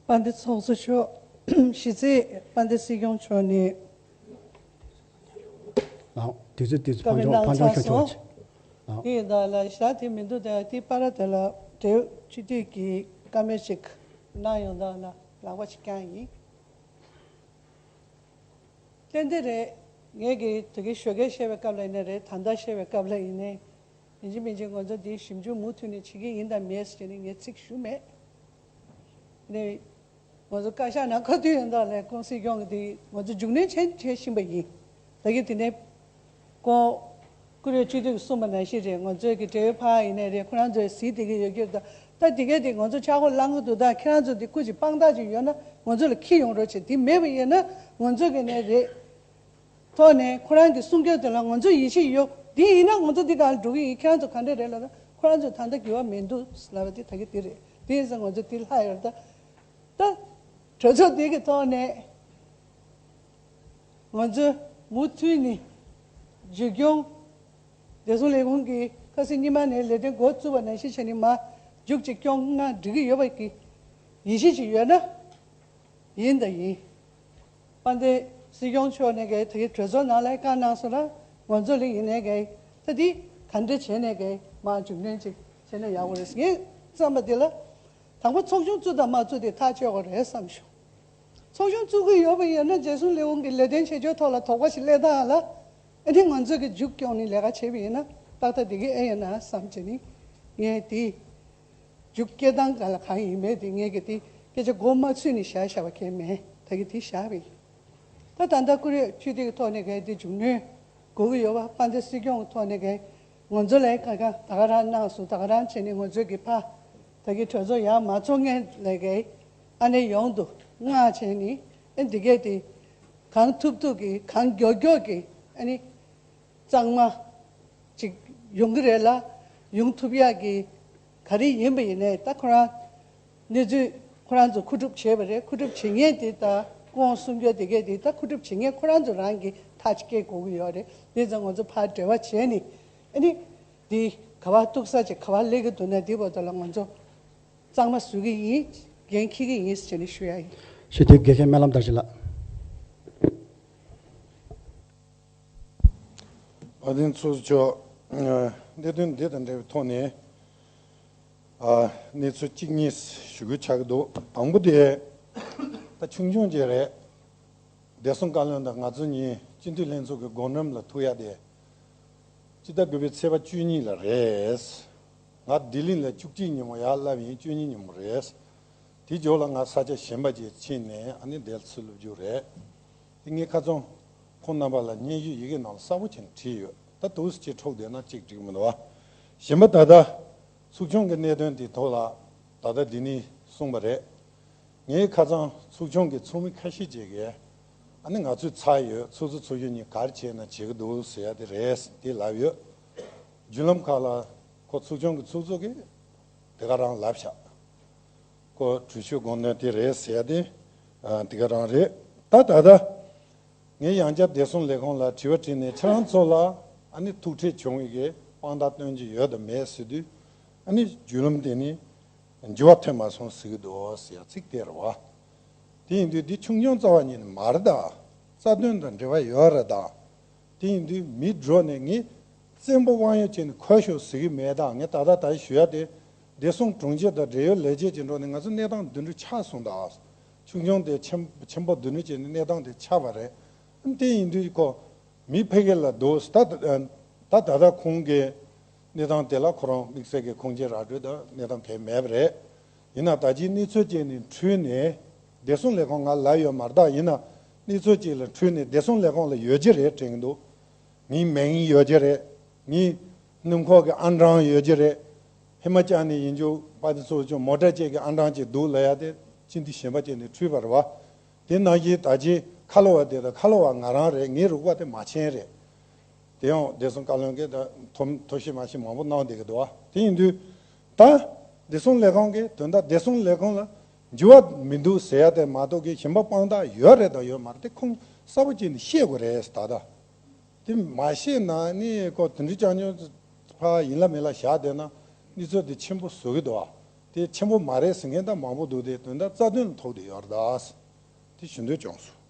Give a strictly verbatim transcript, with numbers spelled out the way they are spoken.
དཔལ་ལྡན་ཚོགས་གཙོ་མཆོག་གཞི་རྩའི་དཔལ་ལྡན་སྲིད་སྐྱོང་མཆོག་ནས། ལགས། དུས་ཚོད་དུས་ཚོད་བཀའ་མོལ་ཕངས་ཕངས་གནང་ཚར་ཆོག་ཆོག་སོང་། ལགས། དེ་ཡིན་ད་ལ་ཞག་དེ་མི་འདུག་ད་དེ་པར་དེ་ལ་འབྲེལ་ཡོད་སྤྱི་འཐུས་ཀྱི་བཀའ་མོལ་ཅིག་གནང་ཡོང་ད་ལ་ལག་པ་ཅིག་བརྐྱངས་ཡིན། ཏན་ཏན་རེད། ངས་ཀྱི་དེ་གའི་ཞོགས་ཀས་བཤད་པའི་སྐབས་ལ་ཡིན་ནའི་རེད། ད་ལྟ་བཤད་པའི་སྐབས་ལ་ཡིན་ནའི། ཡིན་གཅིག་མིན་གཅིག་ང་ཚོ་འདིའི་ཞིབ་འཇུག་མུ་མཐུད་ནས་བྱེད་ཀྱི་ཡིན་དང་མེད་ཟེར་ནས་ངས་ཚིག་ཞུ་མེད། ནས་ང་ཚོ་བཀའ་ཤག་ནང་ཁ་ཐུག་ཡོང་དུས་ལས་ཁུངས་སྲིད་སྐྱོང་གི་དེ་ང་ཚོ་མཇུག་སྣོན་བྱས་བྱས་ཕྱིན་པ་ཡིན། ད་གིན་དེ་ནས་ཁོང་བཀུར་འོས་སྤྱི་འཐུས་ཀྱིས་གསུངས་པ་ནང་བཞིན་རེད། ང་ཚོའི་གི་འབྲེལ་ཡོད་ཕར་ཡིན་ནའི་རེད། ཁོ་རང་ཚོས་གཟིགས་བསྡད་ཀྱི་ཡོད་ཀྱི་རེད། ད་དེ་གས་དེ་ང་ཚོ་ཆག་སྒོ་ལངས་ཀྱི་འདུག་ད་ཁྱེད་རང་ཚོ་དེ་སྐུ་མཁྱེན་དཔང་རྟགས་ཅིག་ཡོད་ན་ང་ཚོ་ལ་འཁྱེར་ཡོང་རོགས་བྱེད། དེ་མེད་པ་ཡིན་ན་ང་ཚོ་གི་ནས་རེད། ཐོག་ནས་ཁོ་རང་གི་གསུང་སྐྱོན་དེ་ལ་ང་ཚོ་ཡིད་ཆེས་ཡོད། དེ་ཡིན་ན་ང་ཚོ་འདི་ག་ལ་འགྲོ་གི་ཡིན། ཁྱེད་རང་ཚོ་ག་འདྲས་རེད་ལབ་ན་ཁོ་རང་ཚོས་ད་ལྟ་འགྱུར་བ་མི་འདུག་ལབ་པ་དེ་ད་གི་དེ་རེད། དེ་ཡིན་ཙང་ང་ཚོ་དེ་ལྷག་ཡོད་རེད། ད་ད་གྲོས་ཚོགས་དེ་གི་ཐོག་ནས་ང་ཚོ་མུ་མཐུད་ནས་བརྒྱུད་སྐྱོང་བདེ་སྲུང་ལས་ཁུངས་ཀྱི་ཁ་སང་ཉི་མ་ནས་ལས་དོན་འགོ་བཙུགས་པ་ནང་བཞིན་བྱས་ནས་མར་མཇུག་ཅིག་སྐྱོང་ན་འགྲིག་གི་ཡོད་པ་གི་ཡིད་ཆེས་ཅིག་ཡོད་ན། ཡིན་དང་ཡིན། དཔལ་ལྡན་སྲིད་སྐྱོང་མཆོག་ནས་གའི་དེ་གའི་གྲོས་ཚོགས་ནང་ལ་བཀའ་གནང་སོང་ན་ང་ཚོ་ལ་ཡིན་ནའི་གའི་ད་འདི་ག་འདྲ་བྱས་ནས་གའི་མར་མཇུག་སྣོན་ཅིག་བྱས་ན་ཡག་པོ་རེད། ངས་བསམ་པ་འདི་ལ་དང་པོ་ཚོགས་ཆུང་བཙུགས་དང་མ་བཙུགས་དེ་ཐག་གཅོད་དགོས་རེད་བསམ་བྱུང་། ཚོགས་ཆུང་བཙུགས་ཀྱི་ཡོད་པ་ཡིན་ན་རྒྱལ་སྲུང་ལས་ཁུངས་ཀྱི་ལས་དོན་བྱེད་ཕྱོགས་ཐོག་ལ་དོགས་པ་ཞིག་སླེབས་སྟངས་ལ་ཨ་ནི་ང་ཚོ་གི་མཇུག་སྐྱོང་ནས་ལས་ཀ་བྱས་པ་ཡིན་ན་ཏག་ཏག་འགྲིག་གི་ཨེ་ཡིན་ན་བསམ་བྱས་ནས་ངས་དེ། མཇུག་སྐྱེལ་སྟངས་ག་ལ་གང་ཡིན་མེད་དེ་ངས་ཀྱི་དེ་སྐད་ཆ་མགོ་མ་ཚོས་ནས་བཞག་བཞག་པ་གང་མེད། ད་གི་དེ་བཞག་པ་ཡིན། ད་ད་ལྟ་བཀུར་འོས་སྤྱི་འཐུས་ཀྱི་ཐོག་ནས་གའི་དེ་མཇུག་སྣོན་དགོས་ཀྱི་ཡོད་པ། དཔལ་ལྡན་སྲིད་སྐྱོང་གི་ཐོག་ནས་གའི་ང་ཚོ་ལ་ཁ་ཁ་ད་ག་རང་གནང་སོང་། ད་ག་རང་བྱས་ནས་ང་ཚོས་ཀྱི་ཕ་ད་གི་གྲོས་ཚོགས་ཡར་མ་ཚོགས་མཁན་ལ་གའི་ཨ་ནེ་ཡོང་དུ་མངགས་བྱས་ནས་ཨེ་འདི་གས་དེ་གང་ཐུབ་ཐུབ་ཀྱི་གང་མགྱོགས་མགྱོགས་ཀྱི་ཨ་ནི། གཙང་མ་ཅིག་ཡོང་གི་རེད་ལ། ཡོང་ཐུབ་ཡག་གི་ག་རེ་ཡིན་པ་ཡིན་ནའི་ད་ཁོ་རང་གནས་ཚུལ་ཁོ་རང་ཚོ་མཁོ་སྒྲུབ་བྱས་པ་རེད། མཁོ་སྒྲུབ་བྱེད་མཁན་དེ་ད་སྐུ་ངོ་གསུང་སྐྱོར་དེ་གས་དེ་ད་མཁོ་སྒྲུབ་བྱེད་མཁན་ཁོ་རང་ཚོ་རང་གི་ཐག་ཅིག་བཀལ་དགོས་ཀྱི་ཡོད་རེད། དེ་ཙང་ང་ཚོ་ཕར་འབྲེལ་བ་བྱས་ནས་ཨ་ནི་དེ་ག་བ་གཏུག་ས་ཅིག་ག་བ་སླེབས་ཀྱི་འདུག་ན་དེ་བར་དུ་ལ་ང་ཚོ་གཙང་མ་བཟོ་གི་ཡིན། འགན་འཁྱེར་གྱི་ཡིན་ཟེར་ནས་ཞུ་ཡ་ཡིན། ཞུ་དེ་དགེ་རྒན་སྨོན་ལམ་དར་ཞིང་ལགས། དཔལ་ལྡན་ཚོགས་གཙོ་མཆོག་གནད་དོན་འདི་དང་འབྲེལ་བའི་ཐོག་ནས་གནས་ཚུལ་གཅིག་གཉིས་ཞུ་དགོས་ཆགས་ཀྱི་འདུག་དང་པོ་དེ་ད་ཆུང་ཆུང་ཅིག་རེད། བདེ་སྲུང་བཀའ་བློན་དང་ང་ཚོ་གཉིས་སྤྱི་འཐུས་ལྷན་ཚོགས་ཀྱི་སྒོ་འགྲམ་ལ་ཐུག་ཡ་དེ་སྤྱི་ཟླ་དགུ་པའི་ཚེས་པ་བཅུ་གཉིས་ལ་རེད། ང་ལྡི་ལི་ལ་བཅུ་གཅིག་ཉིན་མོ་ཡར་སླེབས་ཡིན། བཅུ་གཉིས་ཉིན་མོ་རེད། དེ་རྗེས་ལ་ང་ས་ཆ་གཞན་པ་ཅིག་ཕྱིན་ནས་ཨ་ནི་འདིར་ཚུར་སླེབས་རྒྱུ་རེད། དེ་ངས་ཁ་སང་ཁོང་རྣམ་པ་ལ་སྙན་ཞུ་ཡི་གེ་ནང་ལ་གསལ་པོ་བྱས་ནས་བྲིས་ཡོད། ད་དུས་སུ་ཅིག་འཕྲོག་བསྡད་ན་ཅིག་འགྲིག་མི་འདུག་བ། གཞན་པ་ད་ལྟ་ཚོགས་ཆུང་གི་གནད་དོན་དེ་ཐོག་ལ་ད་ལྟ་འདི་ནས་གསུངས་པ་རེད། ངས་ཁ་སང་ཚོགས་ཆུང་གི་ཚོགས་མི་ཁ་ཤས་ཅིག་གིས་ཨ་ནི་ང་ཚོས་ཚར་ཡོད། ཚོགས་གཙོ་ཚོགས་གཞོན་གཉིས་ག་རེ་བྱས་ན་བྱེད་ཀྱི་འདུག་ཟེར་ཡ་དེ་རེད་དེ་ལབ་ཡོད། བརྒྱུད་ལམ་ཁག་ལ་ཁོ་ཚོགས་ཆུང་གི་ཚོགས་གཙོ་གིས་དེ་ག་རང་ལབ་ཤག་ཁོ་གྲོས་ཆོད་དགོངས་དོན་དེ་རེད་ཟེར་ཡ་དེ་དེ་ག་རང་རེད། ད་ད་ལྟ་ངས་ཡང་བསྐྱར་བདེ་སྲུང་ལས་ཁུངས་ལ་དྲི་བ་དྲིས་ནས་ཁྱེད་རང་ཚོ་ལ་ཨ་ནི་ཐུག་འཕྲད་བྱུང་བའི་གི་དཔང་རྟགས་སྟོན་རྒྱུ་ཡོད་དམ་མེད་ཟེར་དུས་ཨ་ནི་བརྒྱུད་ལམ་དེ་ནི་འགྱུར་བ་ཐེབས་མ་སོང་ཟེར་གི་འདུག་ཟེར་ཡ་ཚིག་དེ་རེད་བ། དེ་ཡིན་དུས་འདི་ཆུང་ཆུང་རྩ་བ་ཉིད་ནས་མ་རེད་ད། རྩ་དོན་དང་འབྲེལ་བ་ཡོད་རེད་ད། དེ་ཡིན་དུས་མི་འགྲོ་ནས་ངས་བཙན་པོ་དབང་ཡོད་བྱས་ནས་འཁོར་ཤོག་ཟེར་གི་མེད་ད། ངས་ད་ལྟ་ད་ཞུ་ཡ་དེ་བདེ་སྲུང་དྲུང་ཆེ་དང་འབྲེལ་ཡོད་ལས་བྱེད་ཀྱི་འགྲོ་ནས་ང་ཚོ་གནས་སྟངས་འདི་འདྲ་ཆགས་སོང་ད། ཆུང་ཆུང་དེ་ཆེན་ཆེན་པོ་འདི་འདྲ་བྱས་ནས་གནས་སྟངས་དེ་ཆགས་པ་རེད། དེ་ཡིན་དུས་ཁོ་མི་ཕ་གི་ལ་འདུག་ད་ད་ད་ད་ཁོང་གི་གནས་སྟངས་དེ་ལ་ཁོ་རང་དམིགས་བསལ་གྱི་ཁུངས་སྐྱེལ་ར་སྤྲོད་དང་གནས་སྟངས་གང་ཡང་མེད་པ་རེད། ཡིན་ན་ད་ཅིའི་གནས་ཚུལ་ཅིག་ནས་འཕྲུལ་ནས་བདེ་སྲུང་ལས་ཁུངས་ང་ལ་ཡོད་མ་རེད་ད། ཡིན་ན་གནས་ཚུལ་ཅིག་ལ་འཕྲུལ་ནས་བདེ་སྲུང་ལས་ཁུངས་ལ་ཡོད་ཀྱི་རེད་དྲན་གྱི་འདུག་ངའི་མིང་ཡོད་ཀྱི་རེད། ངའི་སྣུམ་འཁོར་གྱི་ཨང་གྲངས་ཡོད་ཀྱི་རེད། ཧི་མ་ཅལ་ནས་ཡིན་རྒྱུ་དཔལ་ལྡན་ཚོགས་གཙོ་མོ་ཊ་ཅིག་གི་ཨང་གྲངས་ཅིག་འདུག་ལབ་ཡ་དེ་སྤྱི་འཐུས་གཞན་པ་ཅིག་ནས་འཕྲུལ་པ་རེད་བ། དེ་ནང་བཞིན་ད་ཅི་ཁ་ལོ་བ་དེ་དང་ཁ་ལོ་བ་ང་རང་རེད། ངའི་རོགས་པ་དེ་མ་ཆེན་རེད། དེ་ཡང་བདེ་སྲུང་བཀའ་བློན་གྱིས་ད་ཐོ་ཐོ་ཤི་མ་ཤི་མང་པོ་གནང་བསྡད་ཀྱི་འདུག་བ། དེ་ཡིན་དུས་ད་བདེ་སྲུང་ལས་ཁུངས་ཀྱིས་དོན་དག་བདེ་སྲུང་ལས་ཁུངས་ལ་འགྱུར་བ་མི་འདུག་ཟེར་ཡ་དེ་མ་གཏོགས་ཀྱི་གཞན་པ་དཔང་རྟགས་ཡོད་རེད་དང་ཡོད་མ་རེད་དེ་ཁུངས་གསལ་པོ་བྱས་ནས་ཤེས་དགོས་རེད་ད་ལྟ། དེ་མ་ཤེས་ན་ནི་ཁོ་དེ་འདྲའི་ཅང་ཉོ་ཕ་ཡིན་ལ་མིན་ལ་བཞག་བསྡད་ན་གནས་ཚུལ་དེ་ཆེན་པོ་བཟོ་གི་འདུག་བ། དེ་ཆེན་པོ་མ་རེད་ཟེར་མཁན་ད་མང་པོ་འདུག་དེ་དོན་དག་རྩ་དོན་ལ་ཐུག་བསྡད་ཡོད་རེད་ད། དེ་ཞུ་འདོད་བྱུང་སོང་